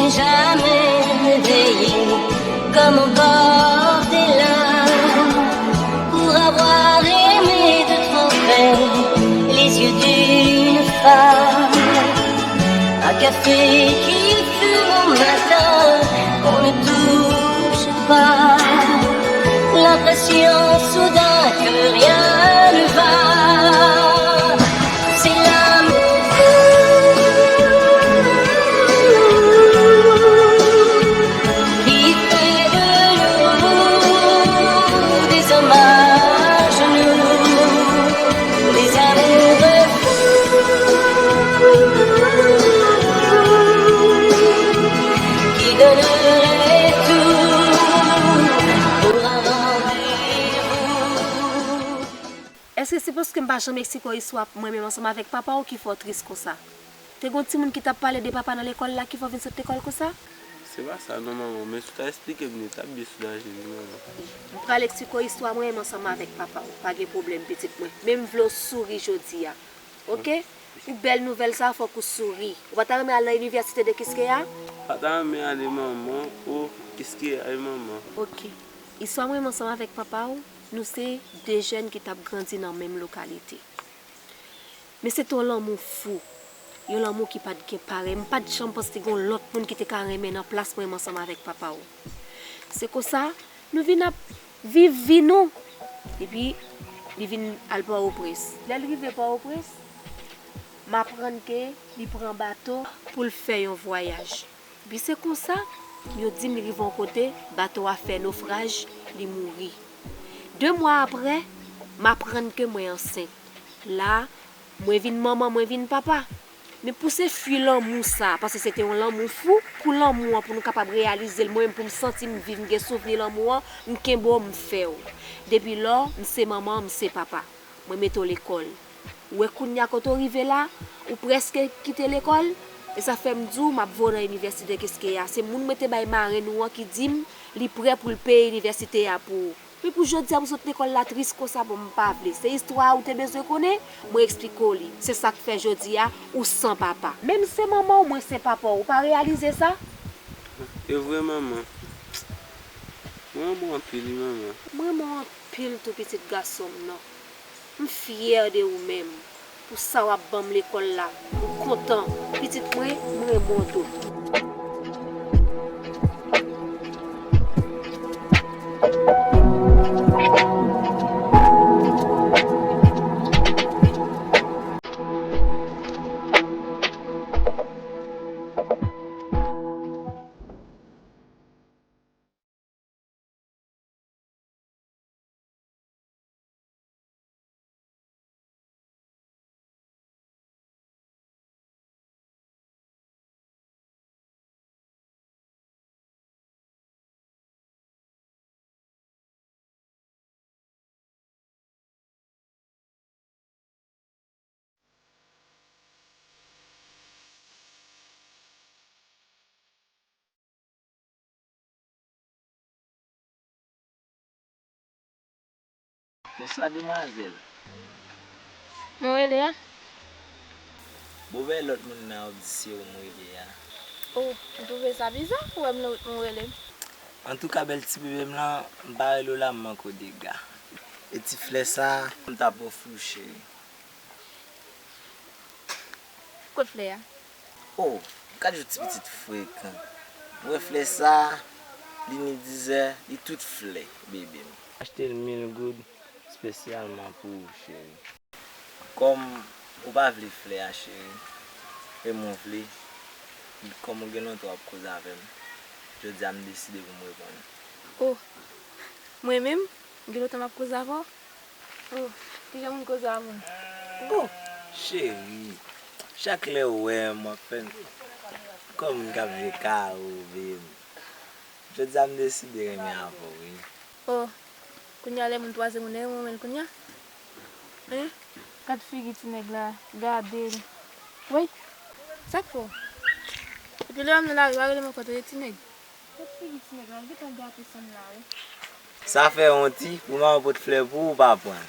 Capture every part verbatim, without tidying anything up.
Jamais veillé comme au bord des lames pour avoir aimé de trop près les yeux d'une femme. Un café qui fume au matin, on ne touche pas. L'impression soudain que rien ne va. C'est l'amour fou qui fait de nous des hommes à genoux, des amoureux fous qui donneraient tout pour un rendez-vous. Èske se paske m pa janm eksplike w istwa mwen menm ansanm avèk papa w ki fè w tris konsa? Te gon timoun ki t ap pale de papa nan lekòl la ki fè w vin sot lekòl konsa? Se pa sa non, manman, men si w ta eksplike m li, t ap byen soulaje wi, manman. M pral eksplike w istwa mwen menm ansanm avèk papa w. Pa gen pwoblèm, pitit mwen. Men m vle w souri jodi a. Oke? Pou bèl nouvèl sa a, fòk ou souri. Ou pa ta renmen al nan inivèsite de Kiskeya? Pa ta renmen ale, manman. O, Kiskeya wi, manman. Oke. Istwa mwen menm ansanm avèk papa w, nou se de jèn ki t ap grandi nan menm lokalite. Men se te yon lanmou fou, yon lanmou ki pa t gen parèy. M pa t janm panse te gen yon lòt moun ki te ka renmen nan plas mwen menm ansanm avèk papa w. Se konsa, nou vin ap viv vi nou. Epi, li vin al Pòtoprens. Lè l rive Pòtoprens, m aprann ke li pran bato pou l fè yon vwayaj. Epi se konsa, yo di m li rive yon kote, bato a fè nofraj, li mouri. De mwa apre, m aprann ke mwen ansent. La, mwen vin manman, mwen vin papa. Men pou se fwi lanmou sa, paske se te yon lanmou fou, pou lanmou an, pou nou kapab reyalize l, mwen menm pou m santi m viv, m gen souvni lanmou an, m kenbe w, m fè w. Depi lò, m se manman, m se papa. Mwen mete w lekòl. Ou wè kounye a kote w rive la, ou prèske kite lekòl, e sa fè m di w m ap voye w nan inivèsite Kiskeya. Se moun mwen te bay marenn ou an ki di m li prè pou l peye inivèsite a pou ou. Men pou jodi a pou sot lekòl la tris konsa, bon, m pa vle. Se istwa a ou te bezwen konnen, mwen eksplike w li. Se sa k fè jodi a ou san papa. Menm se manman w, mwen se papa w. Ou pa reyalize sa? E vre, manman. Mwen renmen w anpil wi, manman. Mwen renmen w anpil tou, pitit gason m nan. M fyè de ou menm, pou sa w ap ban m lekòl la. M kontan. Pitit mwen, m renmen w tou. Bonswa, demwazèl. Mwen rele a? Bon, men lòt moun nan ap di se ou m rele a. O, ou twouve sa biza pou wè m nan wout mwen rele m? Antouka, bèl ti bebe m lan, m pa rele w la, m manke w dega. E ti flè sa, m t ap ofri w, cheri. Kot flè a? O, gad yon ti pitit frekan. Ou wè flè sa, li ni dizè, li tout flè, bebe m. Achte l mil goud espesyalman pou ou, cheri. Kòm ou pa vle flè a, cheri, e mwen vle, kòm ou gen lontan w ap koze avè m, jodi a m deside pou m reponn ou. O, mwen menm? Gen lontan m ap koze avè w? O, kijan moun koze avè w? O, cheri, chak lè w wè m, w ap fè m kòm moun k ap jwe karo, baby. Jodi a m deside renmen avè w, wi. O, kounye a lè moun twazyèm moun nan renmen w menm kounye a? Hein? Gad figi ti nèg la, gade l. Woy! Sa k fè w? Epi lè w wè m nan lari, w a rele m ankò tande ti nèg. Kot figi ti nèg la, l gentan gate san m la wi. Sa fè wont wi, pou mwen pot flè pou ou, ou pa pran.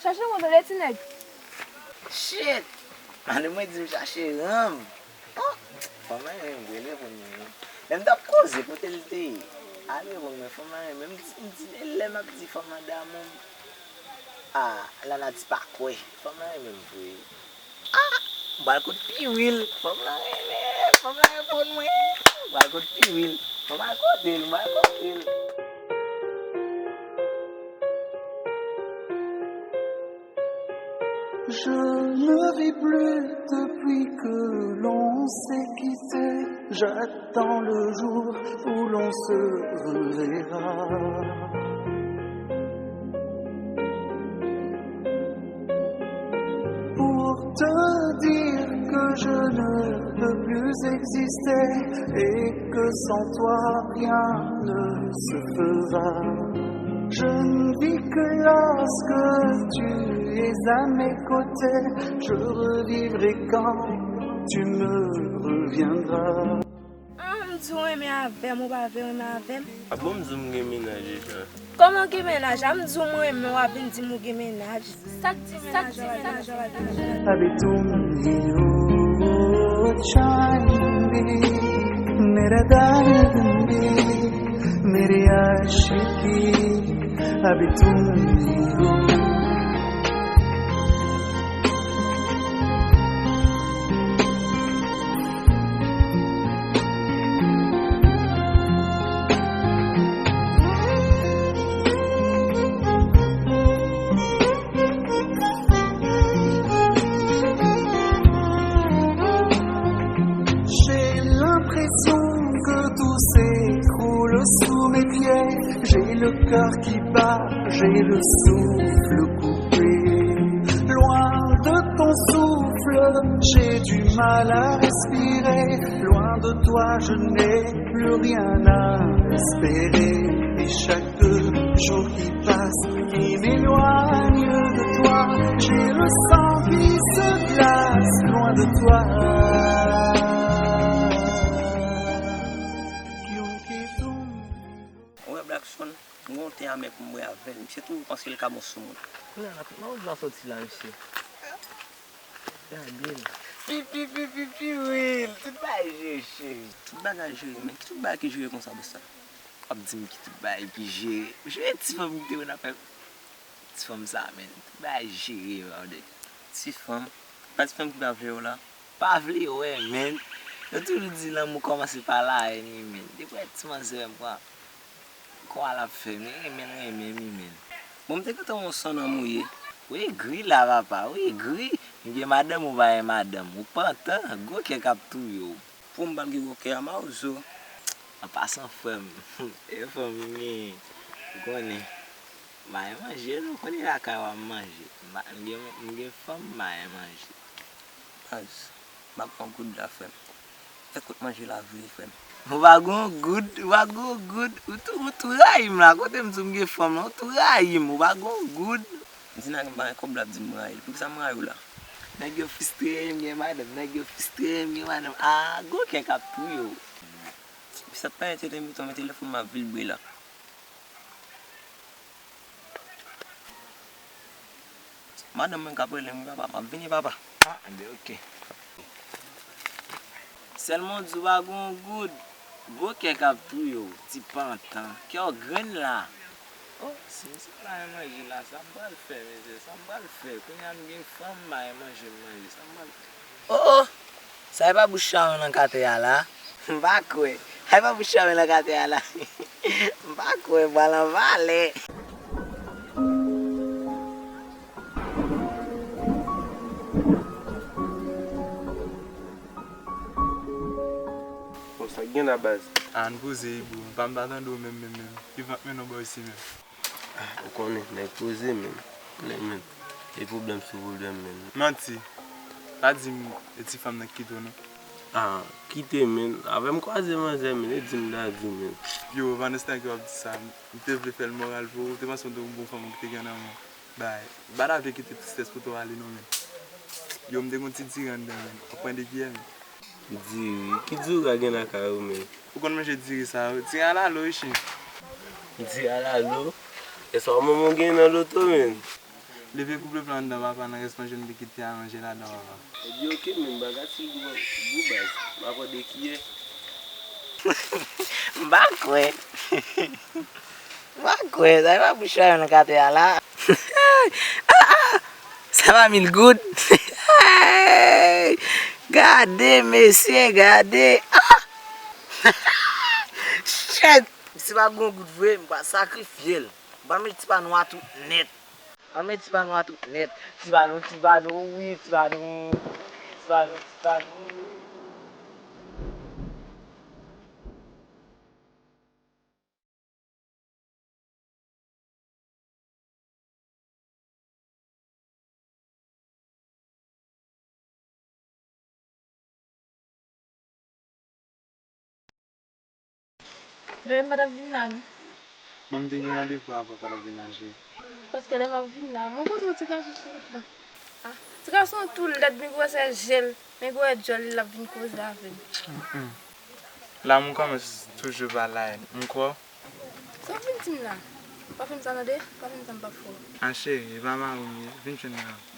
Chache mwen tande ti nèg. Shit! Mande mwen di m chache ranm. Oh! Fanm lan renmen m vre, l reponn mwen wi. Lè m t ap koze kote l te ye, al reponn mwen, fanm lan renmen m. M di, m di, e lè m ap di fanm lan damou m. Ah, Lana di pa kwè. Fanm lan renmen m vre. Ah, m pral kot Piwil. Fanm lan renmen, fanm lan reponn mwen. M pral kot Piwil. Mwen pral kote l, mwen pral kote l. Je ne vis plus depuis que l'on s'est quitté. J'attends le jour où l'on se reverra. Pour te dire que je ne peux plus exister et que sans toi rien ne se fera. Je ne vis que lorsque tu es à mes côtés. Je revivrai quand tu me reviendras. Ah, m di w renmen avè m, ou pa vle renmen avè m? Ah bon, m di w m gen mennaj deja. Kòman w gen mennaj la? M di w m renmen w, w ap vin di m ou gen mennaj. Sa k di mennaj la? Abitumio chandi, mere dandi, mere ashiki, abitumio. J'ai l'impression que tout s'écroule sous mes pieds. J'ai le cœur qui bat, j'ai le souffle coupé. Loin de ton souffle, j'ai du mal à respirer. Loin de toi, je n'ai plus rien à espérer. Et chaque jour qui passe, qui m'éloigne de toi, j'ai le sang qui se glace loin de toi. Ou wè Blackson, m gen yon te amè pou m bwè avè l. Misye toujou panse l ka bon sou moun. Kounye a, nan, nan, nan soti la, mesye. Gade l. Pi, pi, pi, pi, pi, wi. Tout bagay jere, cheri. Tout bagay jere, men ki tout bagay ki jere konsa, bòs la? W ap di m ki tout bagay ki jere. Jere ti fanm ki te wè n ap fè. Ti fanm sa, men. Tout bagay jere, brother. Ti fanm? Pa ti fanm ki pa vle w la? Pa vle wè, men. Yo toujou di lanmou kòmanse pa la haine, wi, men. Depi w wè ti manzè m pran. Kwa l ap fè m? Renmen l renmen m, wi, men. Bon, m te gentan wè yon san nan mouye. Ou egri la, papa, ou egri. M gen madanm, ou pa gen madanm. Ou pantan, gwo kè k ap touye w. Pou m pa l gen gwo kè a, mawozo. An pasan, frè m, e fanm m genyen. Ou konnen. M pa gen manje, non, konnen lakay w a m manje. M pa, m gen, m gen fanm, m pa gen manje. Baz, m pa gon goud la, frè m. Fè kout manje la vre, frè m. Ou pa gon goud, ou pa gon goud. Ou tou, ou tou rayi m la. Kote m di w m gen fanm lan, ou tou rayi m. Ou pa gon goud. M di nèg m pa gen kòb la, ap di m rayi l. Poukisa m rayi w la? Nèg yo fristre, m gen madanm. Nèg yo fristre, m gen madanm. Ah, gwo kè k ap touye w. Misye ap pale telefòn, mete telefòn m ap vibre la. Madanm mwen k ap rele m, wi, papa. M ap vini, papa. Ah, enben, oke. Sèlman w di w pa gen yon goud. Gwo kè k ap touye w, ti pantan. Kè w grenn la. Oh, si misye pa gen manje la, sa m pral fè, mesye? Sa m pral fè? Kounye a m gen fanm, m pa gen manje m manje. Sa m pral fè? Oh, oh! Sa e pa bouch chawony nan katè a la? M pa kwè. Sa e pa bouch chawony nan katè a la? M pa kwè, m pral anvale. Bon, sa k gen la, baz? Ah, ann poze wi, bro. M pa, m pa tande w menm, menm, menm. Ki van k mennen w bò isi menm? Ah, ou konnen, nèg poze, menm. Konnen, menm. E pwoblèm sou pwoblèm, menm. Manti. Pa di m e ti fanm nan ki kite w, non. Ah, kite, menm. Avè m kwaze manzè, menm. E di m dadi, menm. Yo, Vanessa, nèg yo ap di sa. M te vle fè l moral pou ou. Ou te panse w te yon bon fanm ou te gen nan men w. Bay. Bada vle kite tristès pou w ale, non, menm. Yo, m te gon ti diri anndan, menm. Ou pran de kiyè, menm. Diri? Ki diri w ka gen lakay ou, menm? Ou konn manje diri sa yo? Diri alalo, wi, cheri. Diri alalo? E sa w manman w gen nan loto, menm? Leve koupe plan anndan papa, nan rès manje m te kite a ranje ladan papa. Ebyen oke, men m pa ka ti gou, gou baz. M pa kòde kiyè. M pa kwè. M pa kwè, sa e pa bouch pa yo nou ka te a la. Ah, ah, sa pa mil goud. Gade mesye, gade. Ah! Shit! Si pa gon goud vre, m pral sakrifye l. M pral met ti pa nou a tout nèt. Ann men ti pa nou a tout nèt. Ti pa nou, ti pa nou, wi, ti pa nou. Ti pa nou, ti pa nou. Demen m pa t ap vin la non. Bon, m te gen randevou avè w, pa t ap vin la cheri. Paske lè m ap vin la, mwen kontre yon ti gason sou wout la. Ah, ti gason an tou lèd, men gwosè je l, men gwosè djòl li, l ap vin koze avè m. Lanmou kòmanse toujou pa la, m kwè w. Sa w vin di m la? Pa fè m sa tande, pa fè m sa m p ap fè w. Ah cheri, e pa mari m ye, vin jwenn mwen.